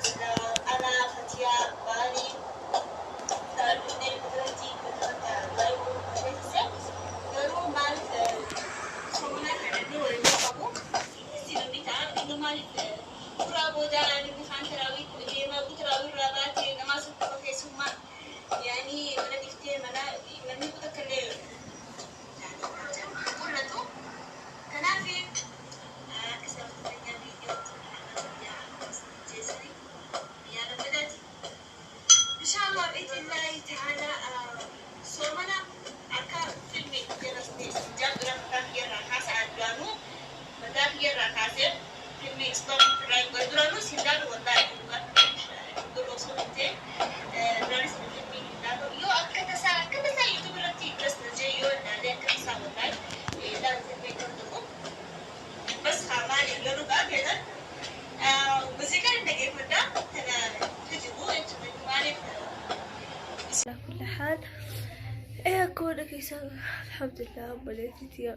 Ana Fatiyaa Baalii dhufnee biratti bakka garuu maaliif soomana kanallee waliin qabu si namni ta'a inni maaliif duraa booda namni kaan taraawii deemaa taraawii irraa baatee namaa sun qofa keessummaa yaani mana dhiftee mana manni kun takka illee mul'atu. Kanaaf akka sababa viidiyoo jeesanii biyyaa gammadaati. Inshallah bi'idhnillaahi ta'ala soomana akka filmi jalatti jabira mataa kiyyarraa kaasa duraanuu mataa kiyyarraa kaasee filmi stop irraa duraanuu sin laalu wallaahi dhugaa osoo hin ta'e duraanis filmi hin laalu yoo akka tasaa YouTube irratti das na jee yoo ilaalee akka tasaa wallaahi ilaalu filmi hordofu bas haa maali yoo dhugaa feetan muuziqaa hin dhaggeeffadhaa kana kijibu jechuudha maaliif. على كل حال ee akkuma dhageessan alhamdulillah obboleettii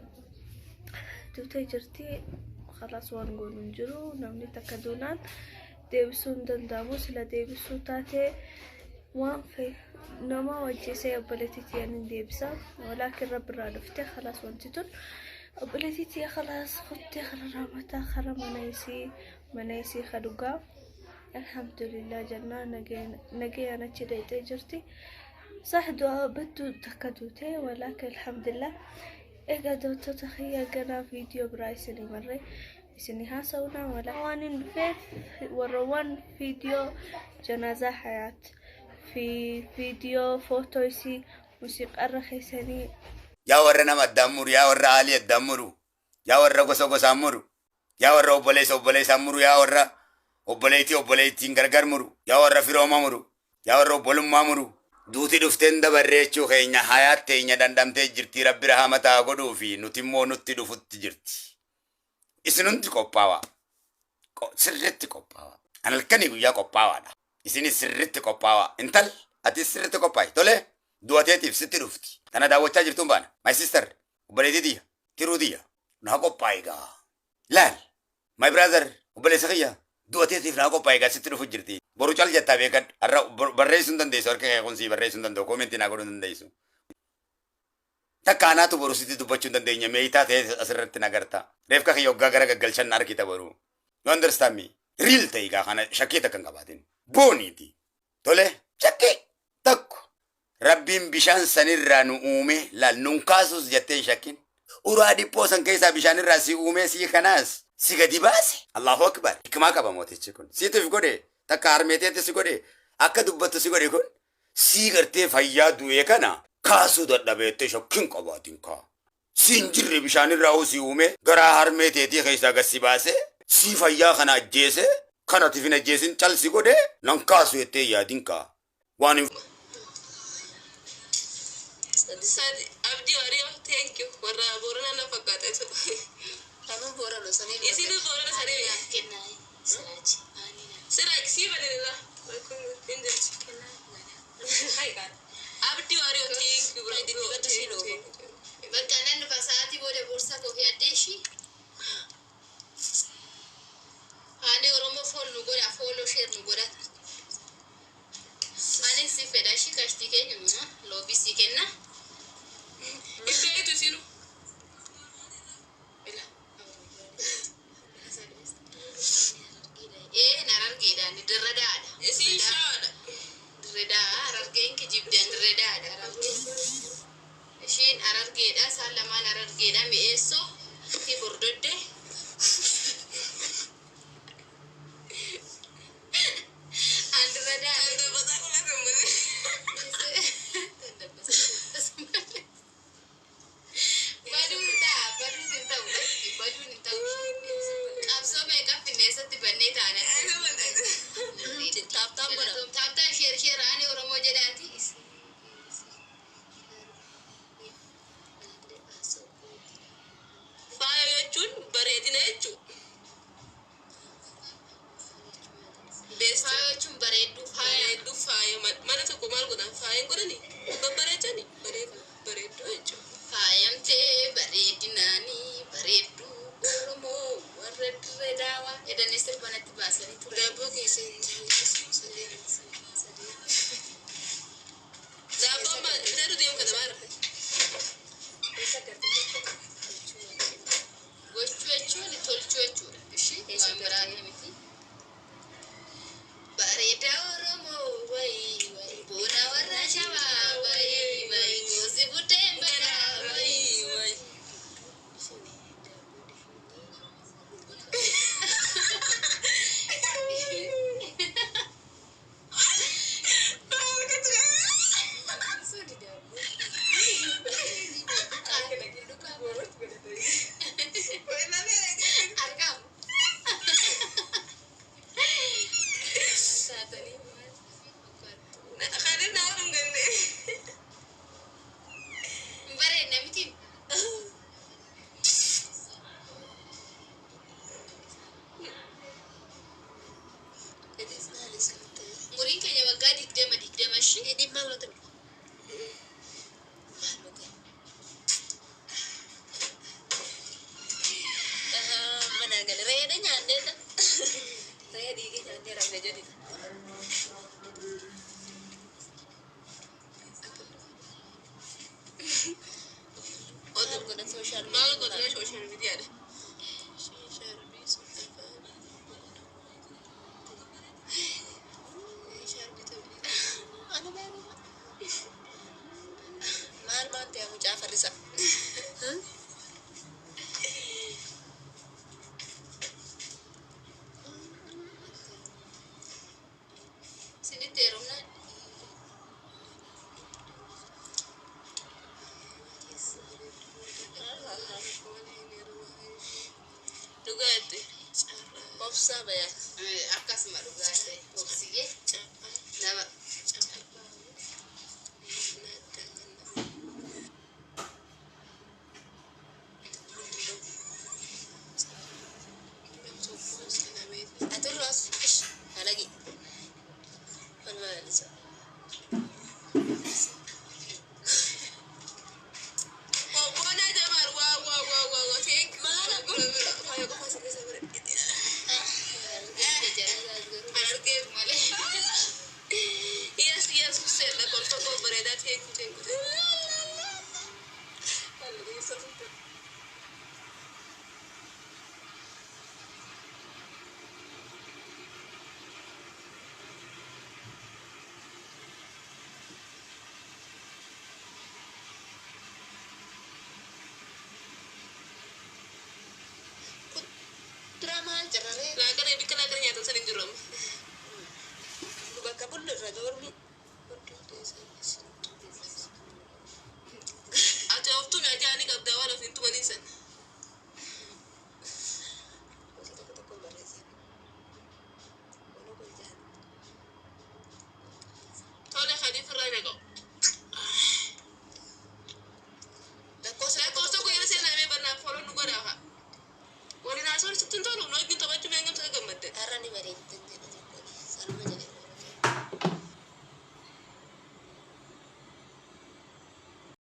duutee jirti. Khalaas, waan goonu hin jiru. Namni takka duunaan deebisuu hin danda'amu. Sila deebisuu taate waan fe nama wajjisee obboleettii tiyyan hin deebisa, walaakin rabbi irraa dhufte. Khalaas, wanti tun obboleettii tiyya khalaas kuttee kara raamataa kara mana isii ka dhugaa alhamdulillah jannaa nagayaan achi dhayxee jirti. صح du'a baddu takka duute, walaakin alhamdulillah. Egaa daawwattoota kiyya, gara viidiyoo biraa isinii marree isinii haasa'uuna wala waan hin dhufeef warroowwan viidiyoo janaazaa Hayaat fi viidiyoo footoo isii muuziqaarra keessanii Yaa warra nama addaan muru, yaa warra haalii addaan muru, yaa warra gosa gosaan muru, yaa warra obboleessa obboleessaan muru, yaa warra obboleettii obboleettiin gargar muru, yaa warra firooma muru, yaa warra obbolummaa muru. Duuti dhufteen dabarree jechuu keenya hayaat teenya dhandhamtee jirti. Rabbi rahamataa godhuu fi nuti immoo nutti dhufutti jirti. Isin hundi qophaawaa. Sirriitti qophaawaa. An halkanii guyyaa qophaawaadha. Isinis sirriitti qophaawaa. Intal, atis sirriitti qophaa'i. Tole, du'ateetiif sitti dhufti. Kana daawwachaa jirtuun baana. My sister, obboleettii tiyya, tiruu tiyya. Naa qophaa'i gaa. Laal, my brother, obboleessa kiyya. Du'ateetiif naa qophaa'i gaa, sitti dhufu jirti. Boru cal jettaa beekadhu. Har'a barreessuu hin dandeessu. Harka kee kun sii barreessuu hin danda'u. Comment naa godhuu hin dandeessu. Takka anaatu boru sitti dubbachuu hin dandeenya. Meeyitaa ta'ee asirratti na garta. Reefka kiyya hoggaa gara gaggalchan na argita boru. You understand me? Real ta'e gaa kana shakkii takka hin qabaatin. Booniiti. Tole, shakkii tokko. Rabbiin bishaan sanirraa nu uume laal nun kaasus jettee hin shakkin. Uraa dhiphoo san keessaa bishaanirraa si uumee si kanaas si gadi baase. Allahu akbar. Hikmaa qaba mootichi kun. Siitiif godhe takka harmeeteetti si godhe akka dubbattu si godhe kun sii gartee fayyaa du'e kana kaasuu dadhabeettee shakkiin qabaatin kaa. Siin jirre bishaanirraa hoo si uume garaa harmee teetii keessaa gad si baase sii fayyaa kana ajjeese kana tifin ajjeesin cal si godhe nan kaasu jettee yaadin kaa. Waan hin Sadi sadi Abdii Waariyoo, thank you. Warra Booranaa na fakkaata isa. Anuu Boorana sanii. Isinuu Boorana sanii. Naaf kennaa Siraaji. Ani naaf Siraaj sii banilila. Hin jirti. kennaa. Abdii Waariyoo, thank you, bro. Diddiibadhu sii loogo. Bakka nan dhufa sa'aatii booda boorsaa koo fe'adhee ishii. Haali Oromoo follow nu godha, follow share nu godha. Ani si fedha ishii kashtii keenya love sii kenna. Iddoo eetu isinu. Ila. Ee, Harargeedha, ni Dirredaadha. Isiin Shawaadha. Dirredaa Harargeen kijibdeen Dirredaadha Harargeen. Ishiin Harargeedha, isaan lamaan Harargeedha, mi'eessoo fi bordoddee. An Dirredaadha. Kan dabbataa kun akka malee. Dirree daawaa jedhanii sirba natti baasanii ture. Daabboo keessa hin jaallattu. Daabboo maal bitatu deemu kana maal rafe? Gochuu jechuun tolchuu jechuudha. Ishee waan biraa miti. Bareedaa Oromoo wayii wayii boona warra shawaa wayii wayii gosi buddeen badaa wayii wayii. Argamu. Taatanii maal fakkaattu? Kan naa dhunganne. Hin bareedne miti. Umuriin keenya waggaa 20 20 ishee. Mana gala re'eedha nyaanneedha. Re'ee dhiigee nyaannee rafne jedhi. Oduu godhan sooshaal Maal godhee sooshaal miidiyaadha. Maal maal ta'e mucaa farrisa. Isinitti heerumnaan. Dhugaatti. Obsaa bayaa. Akkasuma dhugaa ta'e obsiyyee nama. Aturroos halagi. Walumaa galisa. Obboona Jamaal waa waa waa waa waa thank you. Faaya qofa asirra isa bira. Kan argeef malee. Yes yes Hussein lakkoofsa koo bareedaa thank you thank you. Kuduraa maal jirraree? Laaqana bikka laaqana nyaatan san hin jiru amma. Bakka bullu irra doormi. Ati oftuu nyaata qabdaa waan ofiin tumanii san. Gosa tokko tokko barreessan. Ono golgaan. Tole khaliif irraa naqa'u. Lakkoofsa Lakkoofsa koo yeroo seenaa barnaaf fooloo nu godhaa. Waliin haasawwan sitti hin tolu nu wajjin taphachuu mee hangam takka gammadde. Har'a ni bareeddan.